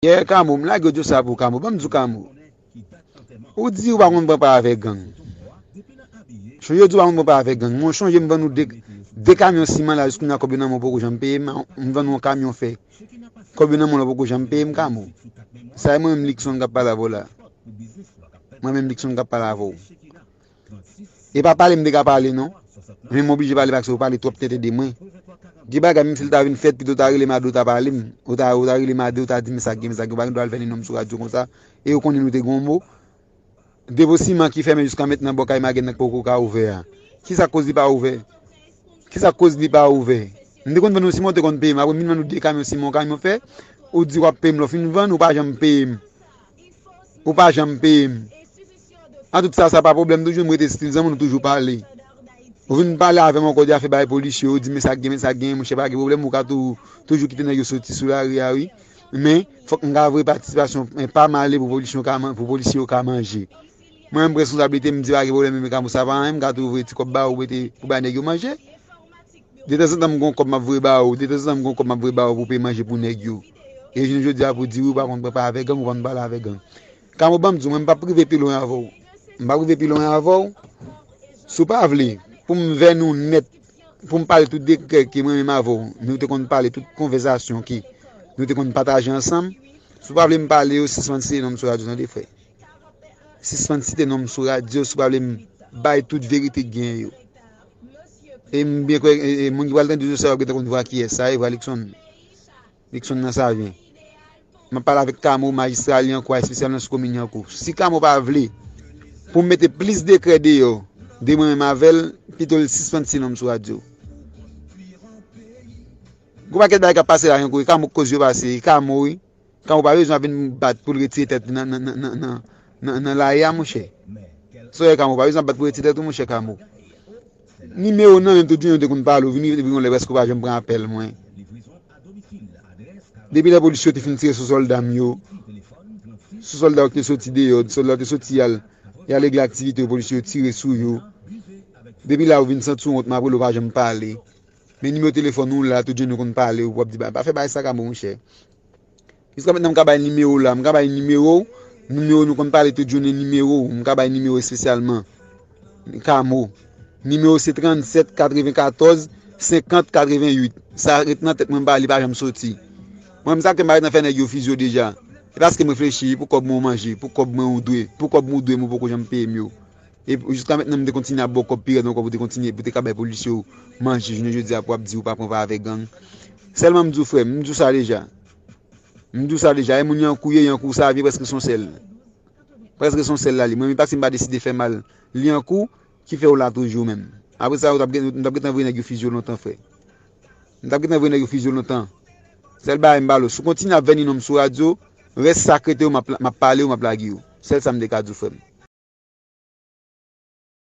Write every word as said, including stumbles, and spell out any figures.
Yè, Kamo, m lage odyo sa pou Kamo. Ban m di w, Kamo. Ou di ou pa konn pran pa avèk gang. Chonje ou di ou pa konn pran pa avèk gang. Mwen chonje m vann ou de, de kamyon siman la, jiskounya kòb yo nan men w poko janm peye m, m vann ou yon kamyon fè. Kòb yo nan men w la poko janm peye m, Kamo. Sa e mwen menm Luckson k ap pale avè w la. Mwen menm Luckson k ap pale avè w. E pa pale m te ka pale non. Men m oblije pale paske ou pale twòp tenten de mwen. Gen bagay menm si l ta vin fèt, pito w ta rele m ade w ta pale m. Ou ta, ou ta rele m ade w ta di m sa k gen, men sa k gen, ou pa gen dwa al fè ni nonm sou radyo konsa. E ou konnen nou te gen yon mo. Depo siman ki fèmen jiska mentnan bò kay Magèn nan k poko ka ouvè a. Kisa k koz li pa ouvè? Kisa k koz li pa ouvè? M te konn vann yon siman, ou te konn peye m. Apre m vin vann ou de kamyon siman, yon kamyon fè. Ou di w ap peye m, lè w fin vann, ou pa janm peye m. Ou pa janm peye m. An tout sa, sa pa pwoblèm, toujou m rete stil zanmi, nou toujou pale. Ou vin pale avè m ankò de afè bay polisye, ou di men sa k gen, men sa k gen, monchè pa gen pwoblèm, ou ka tou, toujou kite nèg yo soti sou lari a wi. Men, fòk m ka voye patisipasyon, men pa m ale pou polisye yo ka man-, pou polisye yo ka manje. Mwen menm responsablite m di pa gen pwoblèm, men Kamo sa pa anyen, m ka tou voye ti kòb ba ou mete pou bay nèg yo manje. Detanzantan m gon kòb m ap voye ba ou, detanzantan m gon kòb m ap voye ba ou pou peye manje pou nèg yo. E jounen jodi a pou di wi ou pa konn pran pa avèk gang, ou pa konn pale avèk gang. Kamo ban m di w, mwen m p ap rive pi lwen avè w. M p ap rive pi lwen avè w. Si w pa vle pou m vè nou nèt, pou m pale tout dekrè ke mwen menm avè w, nou te konn pale, tout konvèsasyon ke nou te konn pataje ansanm, si w pa vle m pale yo, sispann site non m sou radyo tande frè. Sispann site non m sou radyo, si w pa vle m bay tout verite k genyen yo. E m byen kwè, e, e, moun ki pral tande yo sa yo ap gentan konn vwa kiyès sa ye, vwa Luckson. Luckson nan Savyen. M ap pale avèk Kamo, majistra Lyankou a, espesyalman sou komin Lyankou. Si Kamo pa vle pou m mete plis dekrè deyò de mwen menm avè l, pito l sispann site non m sou radyo. Gon pakèt bagay k ap pase la Lyankou, e Kamo k koz yo pase, e Kamo wi. Kamo pa bezwen ap vin bat pou l retire tèt li nan, nan, nan, nan, nan, nan, nan lari a, monchè. Sa w wè Kamo, pa bezwen ap bat pou retire tèt ou, monchè Kamo. Nimewo nan menm tout jounen nou te konn pale, ou vin rive yon lè prèske ou pa janm pran apèl mwen. Depi lè polis yo te fin tire sou sòlda m yo, sou sòlda yo ki te soti deyò, sòlda yo te soti y al, y al regle aktivite yo, polis yo tire sou yo. Depi la ou vin santi w wont, m ap rele w pa janm pale. Men nimewo telefòn ou la, tout jounen nou konn pale, w ap di, "Ba, pa fè bagay sa Kamo, monchè." Jiska mentnan m ka bay nimewo w la, m ka bay nimewo w, nimewo nou konn pale tout jounen, nimewo w, m ka bay nimewo espesyalman. Kamo. Nimewo se trannsèt katrevenkatòz senkant katrevenuit. Sa ret nan tèt mwen, m pa, li pa janm soti. Mwen menm sa k fè m pa ret nan fè nèg yo fizye w deja. E paske m reflechi pou kòb mwen ou manje, pou kòb mwen ou dwe, pou kòb mwen ou dwe m ou poko janm peye m yo. E jiska mentnan m te kontinye ap ba w kòb pi rèd ankò pou te kontinye, pou te ka bay polis yo manje jounen jodi a pou ap di ou pa pran pa avèk gang. Sèlman m di w frè m, m di w sa deja. M di w sa deja, e moun Lyankou ye, Lyankou sa vye prèske s on sèl. Prèske s on sèl la li. Mwen menm paske m pa deside fè mal Lyankou ki fè w la toujou menm. Apre sa, ou t ap gen, m t ap gentan voye nèg yo fizye w lontan frè. M t ap gentan voye nèg yo fizye w lontan. Sèl bagay m ba l ou, si w kontinye ap vè ni non m sou radyo, rès sa k rete yo m ap, m ap pale yo, m ap lage yo. Sèl sa m te ka di w frè m.